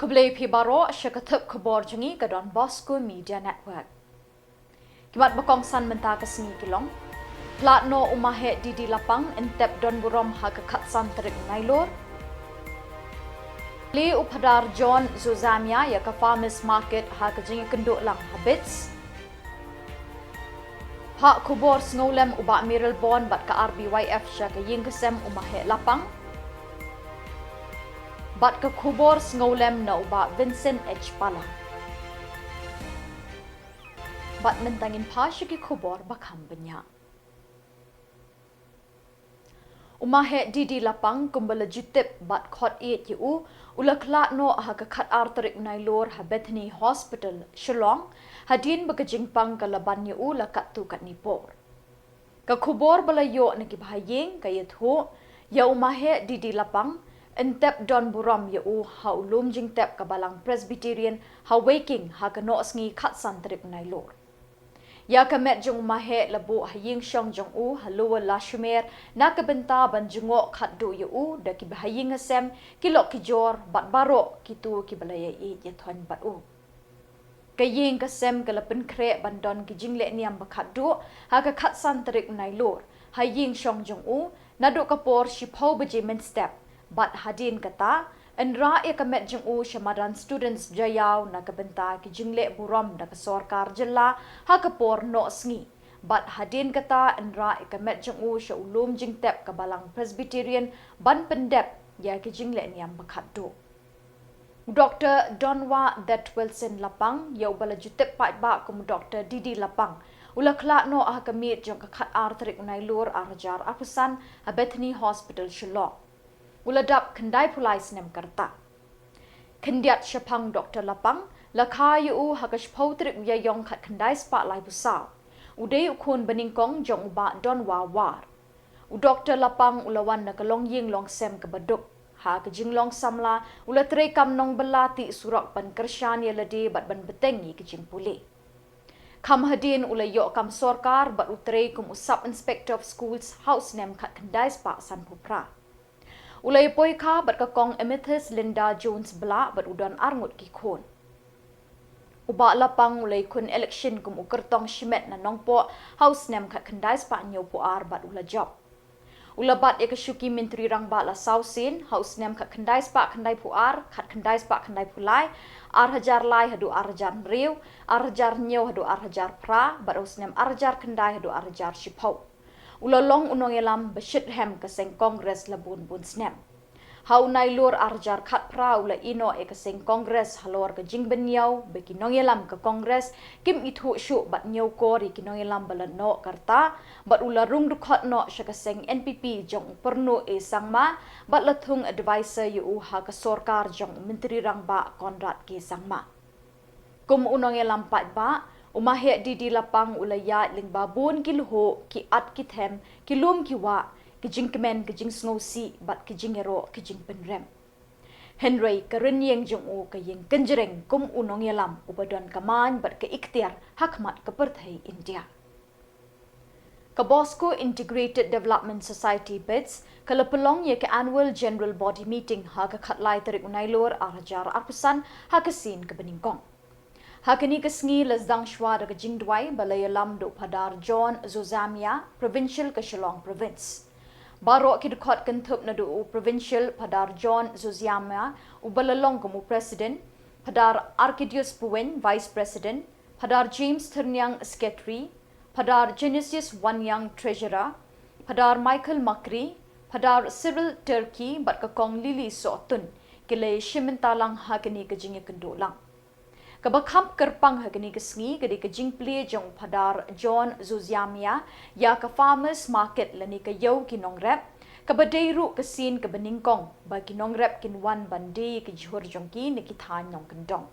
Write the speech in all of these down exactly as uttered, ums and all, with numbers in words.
Khublei phi baroh sha ka thep khubor jong ngi ka Don Bosco Media Network. Ki mat ba kongsan mynta ka sngi ki long: Khlad noh u maheh D D Lapang, yn tep don burom ha ka khatsan tarik Nailur. Plie u Phadar John Zozamia ïa ka farmers market ha ka jingïakynduh lang ha BITS. Phah khubor sngewlem u Bah Mayralborn bad ka R B Y F sha ka ïing ka sem u maheh Lapang. Bad ka khubor sngewlem na u Bah Vincent H Pala. Bad mynta ngin phah sha ki khubor ba kham bniah. U maheh D D Lapang, kumba la ju tip bad khot ïeit ïa u, u la khlad noh ha ka khatar tarik Nailur ha Bethany Hospital, Shillong, hadien ba ka jingpang ka la ban ïa u la katto katne por. Ka khubor ba la ïoh na ki bahaïing ka ïathuh, ïa u maheh D D Lapang, yn tep don burom ïa u ha u lum jingtep ka Balang Presbyterian ha Weiking ha ka nohsngi khatsan tarik Nailur. Ïa ka met jong u maheh la buh ha ïing shong jong u ha Lower Lashumer na ka bynta ban jngoh khatduh ïa u da ki bahaïing hasem, ki lok ki jor bad baroh kito kiba la ïaieit ïathoiñ bad u. Ka ïing ka sem ka la pynkhreh ban don ki jingleh niam ba khatduh ha ka khatsan tarik Nailur ha ïing shong jong u, naduh ka por shiphew baje mynstep, bad hadien kata, yn rah ïa ka met jong u sha madan Students Jaïaw na ka bynta ki jingleh burom da ka sorkar jylla ha ka por nohsngi. Bad hadien kata, yn rah ïa ka met jong u sha u lum jingtep ka Balang Presbyterian ban pyndep ïa ki jingleh niam ba khatduh. U Doktor Donwa That Wilson Lapang, ïa uba la ju tip paidbah kum u Doktor D D Lapang, u la khlad noh ha ka miet jong ka khatar tarik Nailur arhajar arphew san ha Bethany Hospital Shillong. U la dap khyndaiphew lai snem ka rta. Khyndiat shaphang u Doktor Lapang, la kha ïa u ha ka shiphew tarik u Ïaïong khatkhyndai spah laiphew saw. U dei u khun banyngkong jong u Bah Donwa War. U Doktor Lapang u la wan na ka longïing longsem kaba duk. Ha ka jinglong samla, u la treikam nongbylla tih surok ban kyrshan ïa lade bad ban bteng ïa ka jingpule. Kham hadien u la ïoh kam sorkar bad u trei kum u Sub Inspector of Schools ha u snem khatkhyndai spah sanphew phra. U la ïa poi kha bad ka Kong Amethyst Linda Jones Blah bad u don arngut ki khun. U Bah Lapang u la ïakhun election kum u kyrtong shimet na Nongpoh ha u snem khatkhyndai spah hynñiewphew ar bad u la jop. U la bat ïa ka shuki Myntri Rangbah la saw sien ha u snem khatkhyndai spah khyndaiphew ar, khatkhyndai spah khyndaiphew lai, arhajar lai haduh arhajar hynriew, arhajar hynñiew haduh arhajar phra, bad ha u snem arhajar khyndai haduh arhajar shiphew. U la long u nongïalam ba shitrhem ka seng Congress la bun bun snem. Ha u Nailur arhajar khatphra u la ïehnoh ïa ka seng Congress halor ka jingbynñiew ba ki nongïalam ka Congress kim ithuh shuh bad ñiewkor ïa ki nongïalam ba la noh ka rta, bad u la rung dkhot noh sha ka seng N P P jong u Pyrnuh A Sangma, bad la thung advisor ïa u ha ka sorkar jong u Myntri Rangbah Conrad K Sangma. Kum u nongïalam paidbah, u maheh D D Lapang u la ïaid lyngba bun ki lhuh, ki at ki them, ki lum ki wah, ki jingkmen, ki jingsngewsih, bad ki jingïaroh, ki jingpynrem. Hynrei ka rynïeng jong u ka ïeng kynjreng kum u nongïalam uba don ka main bad ka iktiar ha khmat ka pyrthei India. Ka Bosco Integrated Development Society, BIDS, ka la pynlong ïa ka Annual General Body Meeting ha ka khatlai tarik u Nailur arhajar arphew san ha ka sien kaba nyngkong. Ha kane ka sngi la sdang shwa da ka jingduwai ba la ïalam da u Phadar John Zozamia, Provincial ka Shillong Province. Baroh ki dkhot kynthup naduh u Provincial Phadar John Zozamia, uba la long kum u President, Phadar Archidius Puwin, Vice President, Phadar James Thyrniang, Secretary, Phadar Genesius Wanyang, Treasurer, Phadar Michael Makri, Phadar Cyril Turkey bad ka Kong Lily Sohtun, ki la ïashim bynta lang ha kane ka jingïakynduh lang. Kaba kham kyrpang ha kane ka sngi ka dei ka jingplie jong u Phadar John Zozamia ïa ka Farmers Market lane ka ïew ki nongrep, kaba dei ruh ka sien kaba nyngkong ba ki nongrep kin wan ban die ïa ki jhur jong ki na ki thaiñ nongkyndong.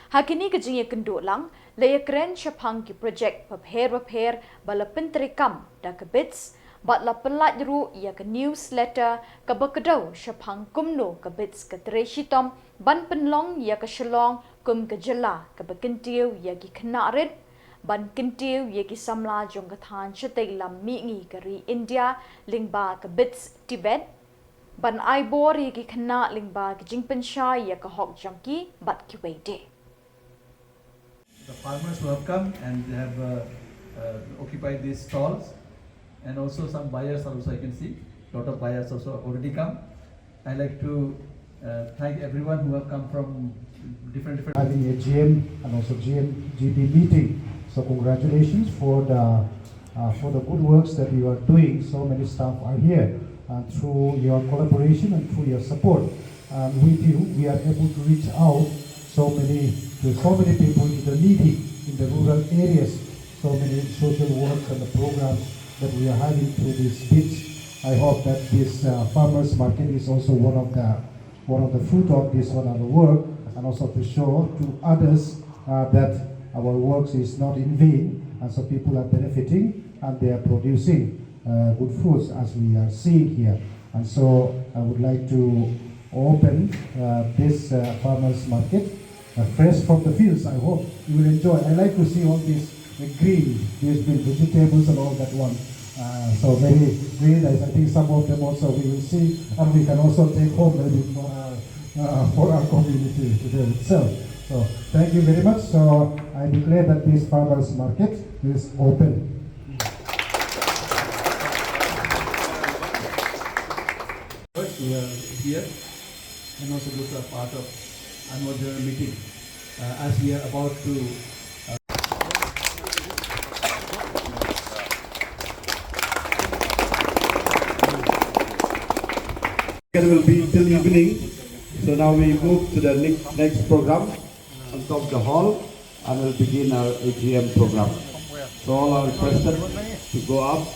Ha kane ka jingïakynduh lang, la ïakren shaphang ki projek bapher bapher ba la pyntreikam da ka BIDS, bad la pyllait ruh ïa ka newsletter kaba kdew shaphang kumno ka BIDS ka trei shitom ban pynlong ïa ka Shillong kum ka jylla kaba kyntiew ïa ki khynnah rit, ban kyntiew ïa ki samla jong ka thaiñ shatei lam mihngi ka ri India lyngba ka BIDS TVET. Ban ai bor ïa ki khynnah lyngba ki jingpynshai ïa ka hok jong ki bad kiwei de. The farmers who have come and they have uh, uh, occupied these stalls, and also some buyers also I can see. Lot of buyers also have already come. I like to uh, thank everyone who have come from different different. Having a G M and also G M G B meeting. So congratulations for the uh, for the good works that you are doing. So many staff are here, and through your collaboration and through your support, and with you, we are able to reach out so many to so many people, to the needy in the rural areas. So many social works and the programs that we are having through this beach. I hope that this uh, farmers market is also one of the one of the fruit of this one hour work, and also to show to others uh, that our works is not in vain, and so people are benefiting and they are producing uh, good fruits as we are seeing here. And so I would like to open uh, this uh, farmers market uh, fresh from the fields. I hope you will enjoy. I like to see all these uh, green, these green vegetables and all that one. Uh, so very, very nice. I think some of them also we will see, and we can also take home maybe for our, uh, for our community today itself. So thank you very much. So I declare that this farmers market is open. First, we are here, and also those are part of annual general meeting. Uh, as we are about to uh, It will be till evening. So now we move to the next, next program on top of the hall, and we'll begin our A G M program. So all are requested to go up.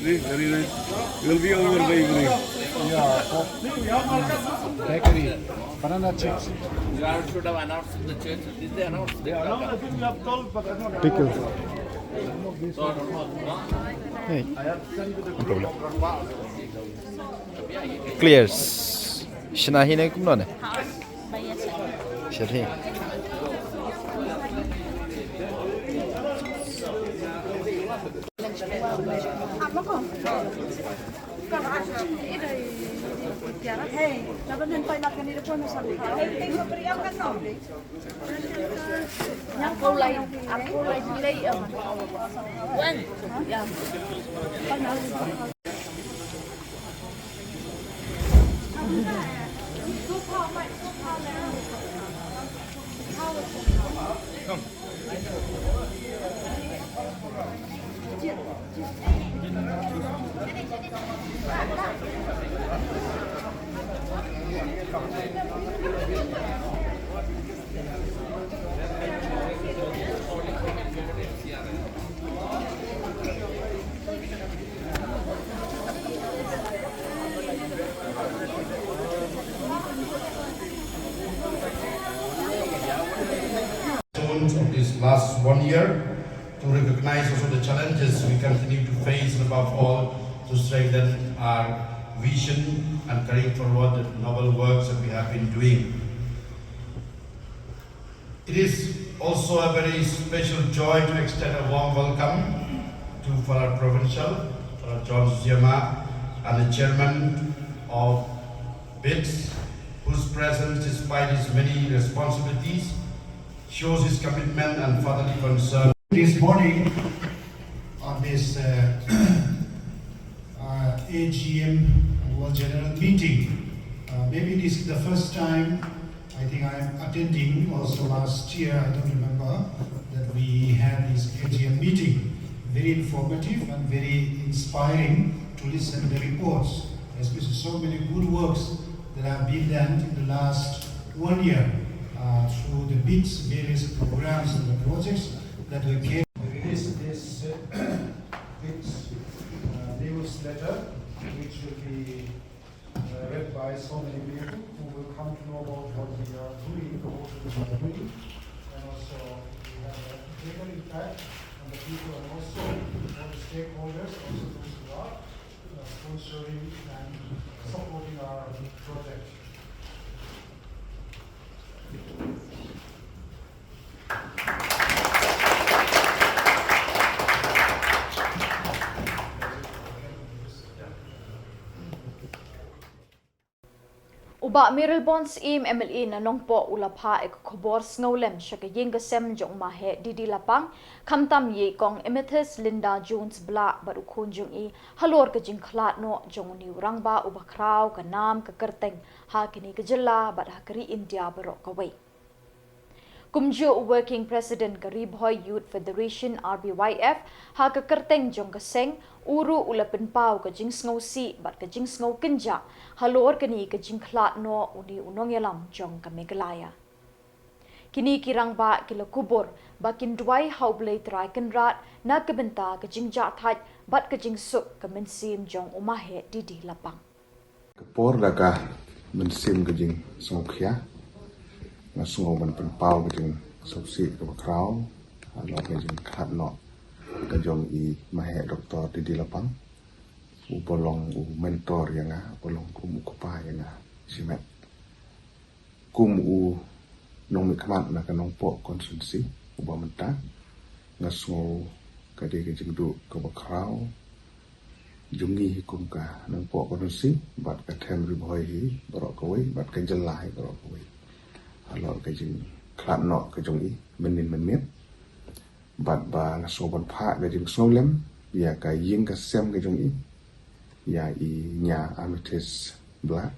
Very nice. Will be over by evening. Yeah, for bakery, banana chips. You all should have announced in the church. Did they announce? They announced, I think we have told, but I don't know. Pickles. Hey. No problem. Clears. Shna hi ne kumno ne? Shna hi. Of this last one year, to recognize also the challenges we continue to face, and above all, to strengthen our vision and carrying forward the noble works that we have been doing. It is also a very special joy to extend a warm welcome to Falah Provincial, Falah John Ziama, and the chairman of BITS, whose presence, despite his many responsibilities, shows his commitment and fatherly concern. This morning, on this uh, uh, A G M Annual General Meeting, uh, maybe this is the first time I think I am attending. Also last year, I don't remember, that we had this A G M meeting. Very informative and very inspiring to listen to the reports, especially so many good works that have been done in the last one year uh, through the BITS, various programs and the projects that were carried. Release this uh, It's a newsletter which will be uh, read by so many people who will come to know about what we are doing, the work that we are doing, and also we have a greater impact on the people and also all the stakeholders, also those who are uh, sponsoring and supporting our project. U Bah Mayralborn Syiem, M L A na Nongpoh, u la phah ïa ka khubor sngewlem sha ka ïing ka sem jong u Maheh Didi Lapang, khamtam ïa i Kong Amethyst Linda Jones Blah bad u khun jong i, halor ka jingkhlad noh jong une u rangbah uba khraw ka nam ka kyrteng ha kane ka jylla bad ha ka ri India baroh kawei. Kumjuh u Working President ka Ri Bhoi Youth Federation, R B Y F, ha ka kyrteng jong ka seng, u ruh u la pynpaw ka jingsngewsih bad ka jingsngew kynjah halor kane ka jingkhlad noh une u nongïalam jong ka Meghalaya. Kine ki rangbah ki la kubur ba kin duwai ha U Blei Trai Kynrad na ka bynta ka jingjahthait bad ka jingsuk ka mynsiem jong u Maheh Didi Lapang. Ka por da ka mynsiem ka jingsngewkhia, nga sngew ban pynpaw ka jingsngewsih kaba khraw halor ka jingkhlad noh ka jong i Maheh Doktor Didi Lapang, uba long u mentor ïa nga, uba long kum u kpa ïa nga shimet. Kum u nongmihkhmat na ka Nongpoh constituency uba mynta, nga sngew ka dei ka jingduh kaba khraw jong ngi hi kum ka Nongpoh constituency bad ka them Ri Bhoi hi baroh kawei bad ka jylla hi baroh kawei halor ka jingkhlad noh ka jong i mynnin mynmiet. Bad ba nga sngew ban phah ka jingsngewlem ïa ka ïing ka sem ka jong i, ïa i Nia Amethyst Blah,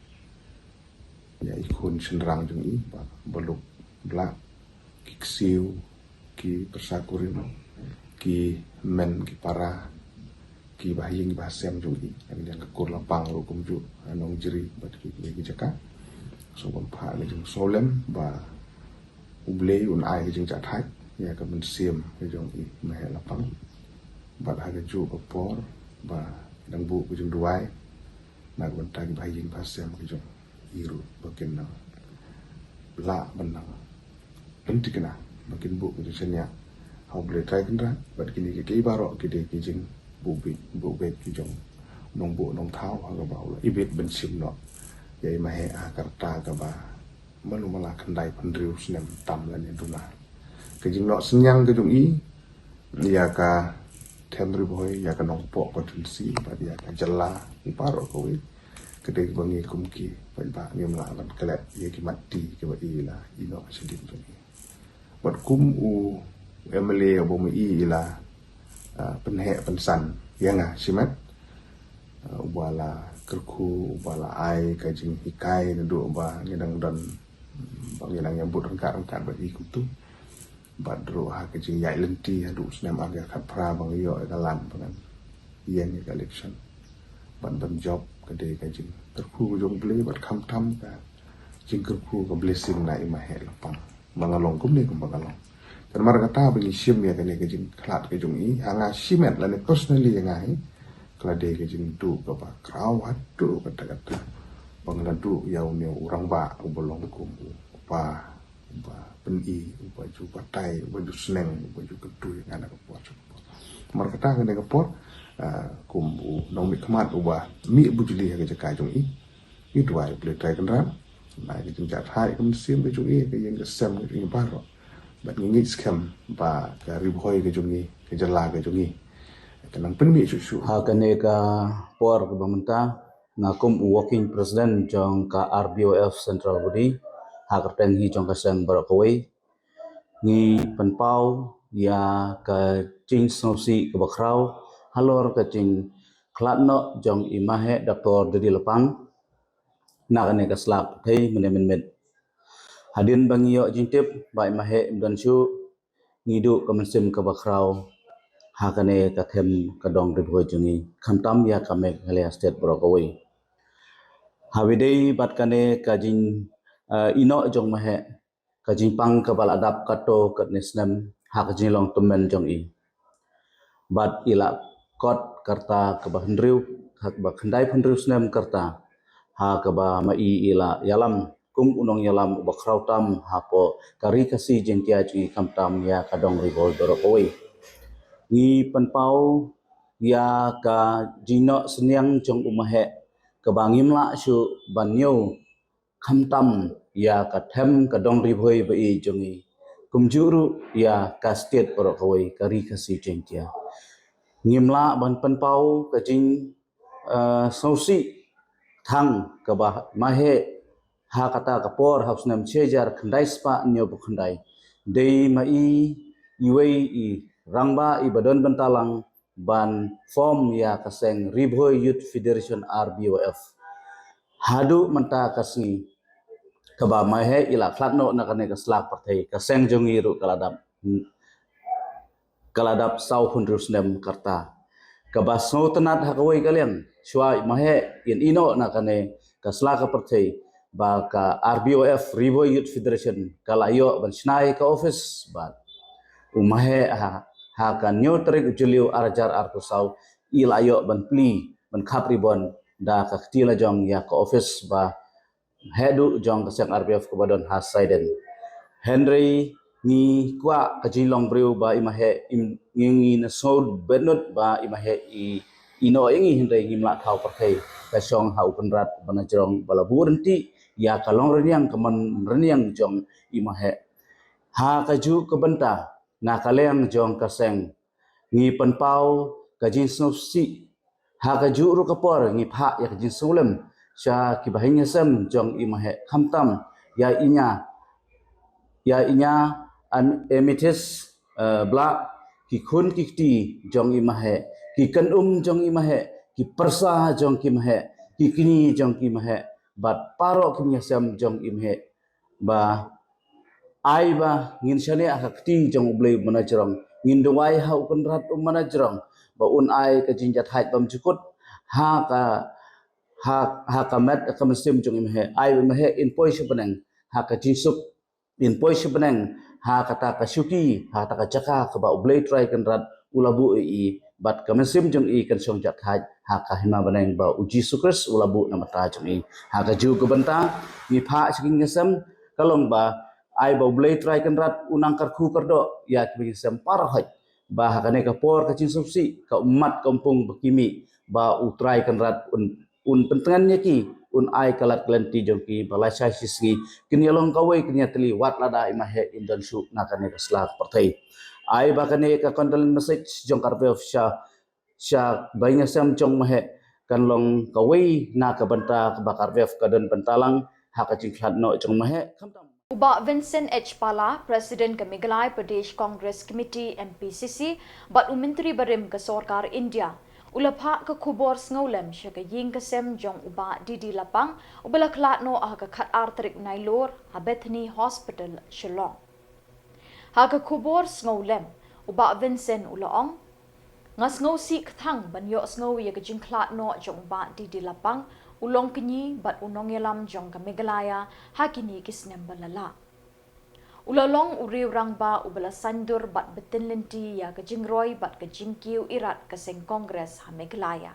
ïa i khun shynrang jong i Bah Baluk Blah, ki ksiew, ki pyrsa kurim, ki men ki para, ki bahaïing ki bahasem jong i, ïa ka kur Lapang ruh kumjuh, Nongjri bad ki jaka. Sngew ban phah ka jingsngewlem ba U Blei un ai ka jingjahthait ïa ka mynsiem ka jong i Maheh Lapang. Bad ha kajuh ka por ba dang buh ka jingduwai na ka bynta ki bahaïing bahasem ka jong i ruh ba kin nang lah ban nang pynthikna ba kin buh ka jingshaniah ha U Blei Trai Kynrad bad kine kiei kiei baroh ki dei ki jingbuh beit buh beit ki jong u nongbuh nongthaw ha kaba u la ibit ban shim noh ïa i Maheh ha ka rta kaba malu mala khyndai phew hynriew snem tam lane duna. Ka jingnoh synñiang ka jong i ïa ka them Ri Bhoi, ïa ka Nongpoh constituency bad ïa ka jylla baroh kawei, ka dei kaba ngi kum ki paidbah ngim lah ban klet ïa ki mat ti kiba i la i noh shadien jong i. Bad kum u MLA uba ma i i la pynheh pynsan ïa nga shimet, uba la kyrkhu, uba la ai ka jinghikai naduh ba ngi dang don, ba ngi dang ïabud ryngkat ryngkat bad i kumtu. Bad ruh ha ka jingïaid lynti haduh u snem ar hajar khatphra ba ngi ïoh ïa ka lad ba ngan ïeng ïa ka election. Bad ban jop ka dei ka jingkyrkhu ka jong U Blei bad khamtam ka jingkyrkhu ka blessing na i Maheh Lapang. Ba nga long kumne kumba nga long. Te namar kata ba ngi shim ïa kane ka jingkhlad ka jong i, ha nga shimet lane personally ïa nga hi, ka la dei ka jingduh kaba khraw haduh katta katta ba nga la duh ïa une u rangbah uba long kum u kpa, uba pyni, uba ju batai, uba ju sneng, uba ju kyntu ïa nga na ka por sha ka por. Namar kata kane ka por, kum u nongmihkhmat uba mih bujli ha ka jaka jong i, ngi duwai U Blei Trai Kynrad un ai ka jingjahthait ka mynsiem ka jong i, ka ïing ka sem ka jong i baroh. Bad ngi ngeit skhem ba ka Ri Bhoi ka jong i, ka jylla ka jong i, kan nang pynmih shuh shuh. Ha kane ka por kaba mynta, nga kum u working president jong ka RBYF Central Body, ha ka kyrteng hi jong ka seng baroh kawei, ngi pynpaw ïa ka jingsngewsih kaba khraw halor ka jingkhlad noh jong i Maheh Doktor Didi Lapang na kane ka slap pyrthei mynne mynmiet. Hadien ba ngi ïoh jingtip ba i Maheh im don shuh, ngi duh ka mynsiem kaba khraw ha kane ka them ka dong Ri Bhoi jong ngi, khamtam ïa ka Meghalaya State baroh kawei. Haba ïadei bad kane ka jing, eh, ïehnoh jong Maheh, ka jingpang kaba la dap katto katne snem ha ka jinglong tymmen jong i. Bad i la kot karta kaba hynriew, ha kaba khyndai phew hynriew snem karta, ha kaba ma i i la ïalam kum u nongïalam uba khraw tam hapoh ka Ri Khasi Jaiñtia jong ngi, khamtam ïa ka dong Ri Bhoi baroh kawei. Ngi pynpaw ïa ka jingnoh synñiang jong u Maheh kaba ngim lah shuh ban ñiew, khamtam ïa ka them ka dong Ri Bhoi ba i jong ngi, kumjuh ruh ïa ka state baroh kawei, ka Ri Khasi Jaiñtia. Ngim lah ban pynpaw ka jing, eh, sngewsih tang kaba Maheh ha kata ka por ha u snem shi hajar khyndai spah hynñiew phew khyndai, dei ma i iwei i rangbah iba don bynta lang ban form ïa ka seng Ri Bhoi Youth Federation, R B Y F. Haduh mynta ka sngi kaba Maheh i la khlad noh na kane ka sla ka pyrthei, ka seng jong ngi ruh ka la dap, ka la dap saw phew hynriew snem karta. Kaba sngewtynnat ha kawei ka liang, shuwa i Maheh in ïeh noh na kane ka sla ka pyrthei, ba ka R B Y F, Ri Bhoi Youth Federation, ka la ïoh ban shna ïa ka office, bad u Maheh ha, ha ka hynñiew tarik u Jylliew ar hajar arphew saw, i la ïoh ban plie, ban khap ribbon da ka kti lajong ïa ka office ba heh duh jong ka seng R B Y F kaba don ha Saiden. Hynrei ngi kwah ka jinglong briew ba i Maheh, im, ngi, ngi na sngewbha bynnud ba i Maheh i, i ïeh noh ïa ngi, hynrei ngim lah thaw pyrthei. Ka shong ha u Kynrad ba na jrong ba la buh ryntih ïa ka long rynïeng, ka mon rynïeng jong i Maheh. Ha kajuh ka bynta, na ka liang jong ka seng, ngi pynpaw ka jingsngewsih. Ha kajuh ruh ka por ngi phah ïa ka jingsngewlem sha kiba ha ïing ha sem jong i Maheh, khamtam ïa i ñia, ïa i ñia Am-, Amethyst, eh, Blah, ki khun ki kti jong i Maheh, ki kynum jong i Maheh, ki pyrsa jong ki Maheh, ki kñi jong ki Maheh, bad baroh ki ïing ha sem jong i Maheh, ba ai ba ngin shaniah ha ka kti jong U Blei u ba na jrong, ngin duwai ha u Kynrad u ba na jrong ba un ai ka jingjahthait bymjukut ha ka, ha, ha ka met ka mynsiem jong i Maheh, ai ba i Maheh in poi sha bneng ha ka jingsuk, in poi sha bneng ha kata ka shuki, ha kata ka jaka kaba U Blei Trai Kynrad u la buh ïa i, bad ka mynsiem jong i kan shong jahthait ha ka hima bneng ba U Jisu Khrist u la buh na bynta jong i. Ha kajuh ka bynta ngi phah sha ki ïing ki sem, ka long ba ai ba U Blei Trai Kynrad u nang kyrkhu kyrdoh ïa ki ïing ki sem baroh, ba ha kane ka por ka jingsngewsih, ka ummat ka umpung ba ki mih, ba U Trai Kynrad un, un pyntngen ïa ki, un ai ka lad ka lynti jong ki ba lashai shisngi kin ïa long kawei, kin ïa tylli, wat lada i Maheh im don shuh na kane ka sla ka pyrthei. Ai ba kane ka condolence message jong ka R B Y F sha, sha ba ïing ha sem jong Maheh kan long kawei na ka bynta kaba ka R B Y F ka don bynta lang ha ka jingkhlad noh jong Maheh, khamtam. U Bah Vincent H Pala, President ka Meghalaya Pradesh Congress Committee, M P C C, bad u Myntri barim ka Sorkar India, u la phah ka khubor sngewlem sha ka ïing ka sem jong u Bah D D Lapang, u ba la khlad noh ha ka khatar tarik Nailur ha Bethany Hospital, Shillong. Ha ka khubor sngewlem, u Bah Vincent u la ong, nga sngewsih kthang ban ïohsngew ïa ka jingkhlad noh jong u Bah D D Lapang, u longkñi bad u nongïalam jong ka Meghalaya ha kine ki snem ba la lah. U la long u riew rangbah u ba la saiñdur bad btin lynti ïa ka jingroi bad ka jingkiew irat ka seng Congress ha Meghalaya.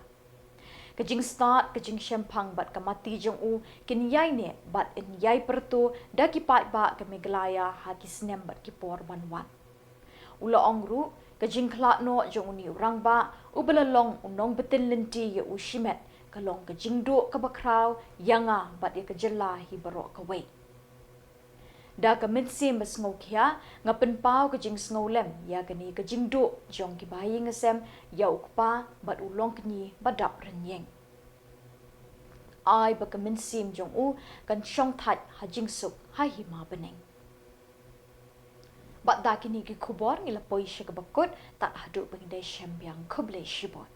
Ka jingstad, ka jingshemphang bad ka mati jong u kin ïai neh bad yn ïai pyrto da ki paidbah ka Meghalaya ha ki snem bad ki por ban wan. U la ong ruh, ka jingkhlad noh jong une u rangbah u ba la long u nongbtin lynti ïa u shimet ka long ka jingduh kaba khraw ïa nga bad ïa ka jylla hi baroh kawei. Da ka mynsiem ba sngewkhia, nga pynpaw ka jingsngewlem ïa kane ka jingduh jong ki ba ha ïing ha sem ïa u kpa bad u longkñi ba dap rynïeng. Ai ba ka mynsiem jong u kan shong thait ha jingsuk ha hima bneng. Bad da kine ki khubor ngi la poi sha kaba kut, tad haduh ba ngin ïashem biang, khublei shibun.